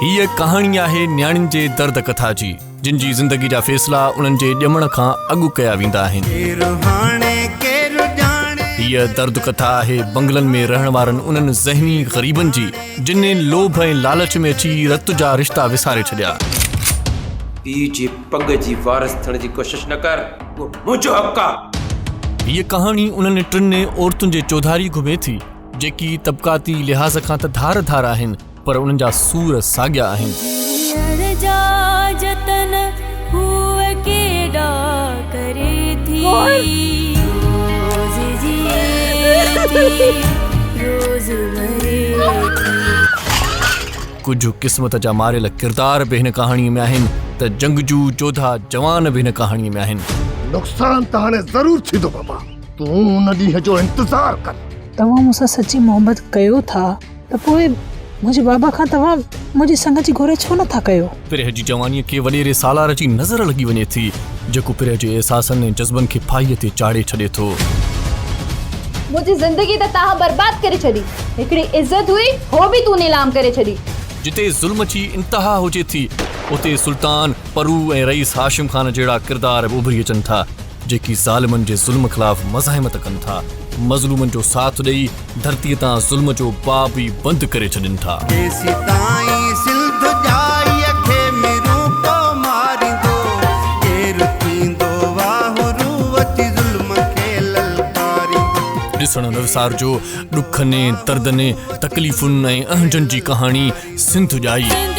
هيء ڪهاڻي آهي نياڻين جي درد ڪٿا جي، جن جي زندگي جا فيصلا انهن جي ڄمڻ کان اڳ ڪيا ويندا آهن. هيء درد ڪٿا آهي بنگلن ۾ رهڻ وارن انهن ذهني غريبن جي، جن لوڀ ۽ لالچ ۾ اچي رت جا رشتا وساري ڇڏيا. پيء جي پڳ جي وارث ٿيڻ جي ڪوشش نه ڪر، اهو منهنجو حق آ. هيء ڪهاڻي انهن ٽن عورتن جي چوڌاري گهمي ٿي، جيڪي طبقاتي لحاظ کان ته ڌار ڌار آهن پر انهن جا سور ساڳيا آهن. جيئڻ جا جتن هوء ڪيڏا ڪري ٿي. روز جيئي ٿي روز مري ٿي. ڪجهه قسمت جا ماريل ڪردار به هن ڪهاڻيء ۾ آهن ته جنگجو جوڌا جوان به هن ڪهاڻيء ۾ آهن. نقصان ته هاڻي ضرور ٿيندو بابا. تون ان ڏينهن جو انتظار ڪر. توهان مون سان سچي محبت ڪيو ٿا ته پوء منهنجي بابا کان توهان منهنجي سڱ جي گهر ڇو نٿا ڪيو؟ پرهه جي جوانيء کي وڏيري سالار جي نظر لڳي وڃي ٿي، جيڪو پرهه جي احساسن ۽ جذبن کي ڦاهيء تي چاڙهي ڇڏي ٿو. منهنجي زندگي ته توهان برباد ڪري ڇڏي. هڪڙي عزت هئي، هو به تون نيلام ڪري ڇڏي. جتي ظلم جي انتها هجي ٿي، اتي سلطان، پرو ۽ رئيس هاشم خان جهڙا ڪردار به اڀري اچن ٿا. جيڪي ظالمن جي ظلم خلاف مزاحمت ڪن ٿا، مظلومن جو ساٿ ڏئي ڌرتيء تان ظلم جو باب ئي بند ڪري ڇڏين ٿا. ڪيسيتائين سنڌ ڄائيء کي ميرون ڪو ماريندو، ڪير ٿيندو واهرو اچي ظلم کي للڪاريندو. ڏسڻ نه وسارجو ڏکن، دردن، تڪليفن ۽ اهنجن جي ڪهاڻي سنڌ ڄائي.